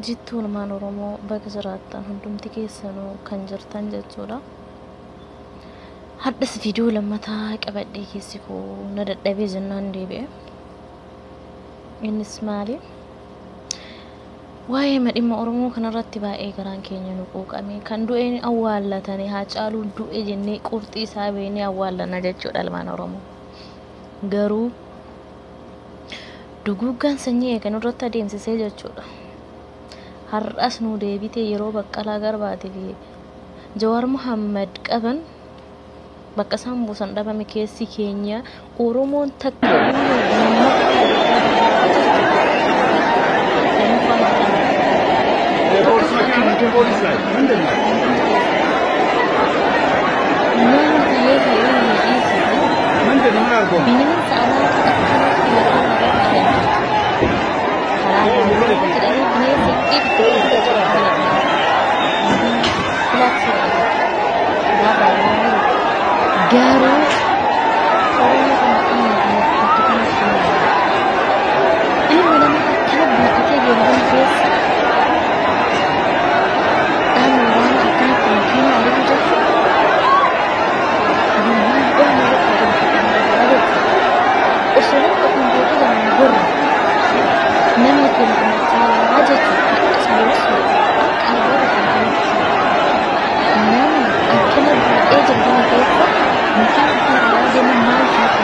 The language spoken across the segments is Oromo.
Jittuu ilmaan Oromoo bakka jiraattan hundumti keessanuu kan jirtan jechuudha. Hadhas viidiyoo lammataa qabadhee keessi koo na dadhabee jennaan deebi'e. Innis maali? Waa'ee dhimma Oromoo kanarratti baay'ee garaan keenya nu quuqame. Kan du'e awwaallatanii Haacaaluun du'e jennee qurxii isaa beeknee awwaallanna jechuudha ilmaan Oromoo. Garuu duguuggaan sanyii eegan irratti adeemsisee jechuudha. Har'as nu deebitee yeroo Baqqalaa Garbaatii fi Jawaar Muhammad qaban bakka isaan buusan dhabame keessi keenya Oromoon takka nama ta'ee ta'ee nu dhiisite bineensa alaatu akkanatti lafarra irratti adeemsisu. Karaa jedhanii bineensa itti garuu Oromoo kana bakka kanatti ilmi namaa akkana baay'atee deemu keessa dhaabni waraanaa akkanatti makiinaa ari'u jechuudha. Gurguddaa irratti adeemsifamu jechuudha. Osoo namni ofiin beeku jalaan gorra namni keenya dhumachaa jechuudha. Har'as borus akka argaa jirtan kanatti namni akkana baay'ee jiru kana keessa makiina akkana ari'aa deemu maal taate?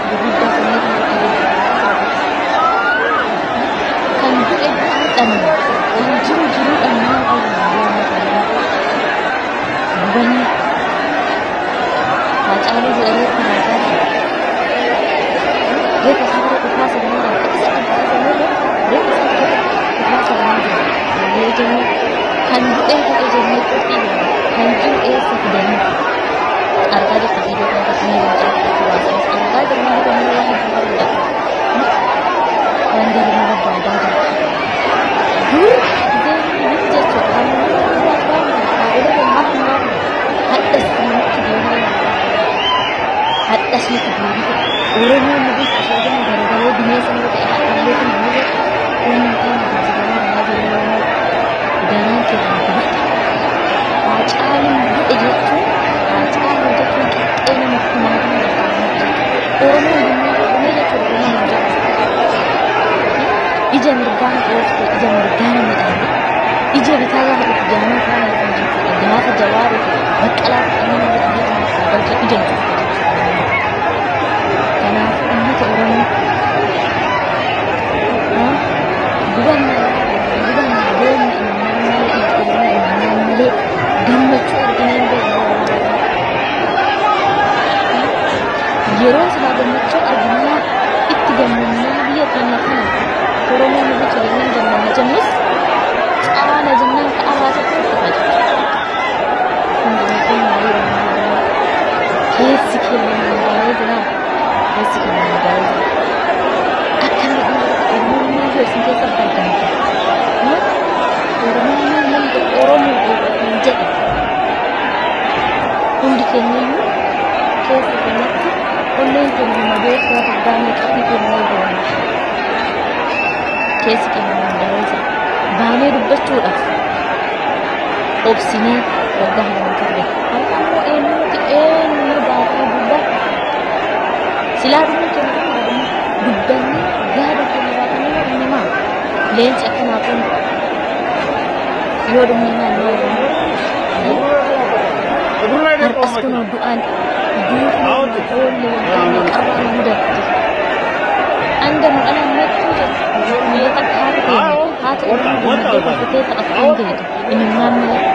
Gurguddaa sanyii kanatti adeemsifamaa jira jechuudha. Kan du'e du'uu dhabne, kan jiru jiruu dhabne maal awwaalaa gubanni Haacaaluu jedhanii akka Haacaaluu reeffa isaa bira dhukaa saganaa jira. Isa dhangala'aa reeffa isaa bira dhukaa saganaa jira. Yoo jennu kan du'ee du'e jennee qurxii beekna. Kan jiru eessa fidanii argaa jirta viidiyoo kana irratti ni jiru fudhachuu baasanis argaa jirra hubanni waa hedduu barbaada. Waan gadi nu barbaadaa jira. Dur miti jechuudha. Harmuma hadhas nutti deebi'e hadhas nutti deebi'e Oromoon nu bulchu osoo jennu garagalee bineensa nurra ta'e hadhallee kun nurra onneen keenya jijjiiramaa bahaa jiru Oromoo garaan keenya gubata. Haacaaluun du'e jechuun Haacaaluu jechuun qixxee nama kumaatama lakkaa'amu jechuudha. Oromoon dhumee jechuudha Oromoon hin jedhu. Ija mirgaa na dhoofte ija mirgaa na midhaame ija bitaa gaafa dhufu jaamaa faana dhufan jechuudha. Gaafa Jawaarii fi Baqqalaa fudhanii nama godhanii galcha ija nu cufte jechuudha. Kanaafuu uummata Oromoo gubannaa gubannaa boonna imimmaan malee ijji Oromoo imimmaan malee gammachuu arginee hin beeknu. Yeroo silaa gammachuu arginaa itti gammannaa biyya keenya kana Oromoo nu bulcha jennaan gammanna jennus caala jennaan ka'aa baasatti dhufa jechuudha. Hunduma keenya Oromoo keessi keenya hundaa'ee jira. Keessi keenya hundaa'ee jira. Akka nama Oromummaa yoo isin keessatti argamte Oromummaa namni tokko Oromoo hin jedhe hundi keenyayyuu keessa keenyatti onneen keenya madoofaa furdaa meeqatti keenya goona. Keessi keenya hundaa'ee jira. Baanee dubbachuudhaaf obsinee waggaa hagam turre. Har'a immoo eenyuuti eenyu baatee dubbata? Silaa dhumuu keenya dhuma dubbannee yaada keenya baatanii yoo dhumne maal? Leenci akkanaa kun yoo dhumne maal maal? Har'as kunoo du'aan duutuu oolle waggaa meeqarraa nu mudatte. Hanga nu dhalannetti jechuudha. Biyya takka haati keenya haati Oromoo gammaddee kolfitee taphattee hin beektu. Imimmaan malee.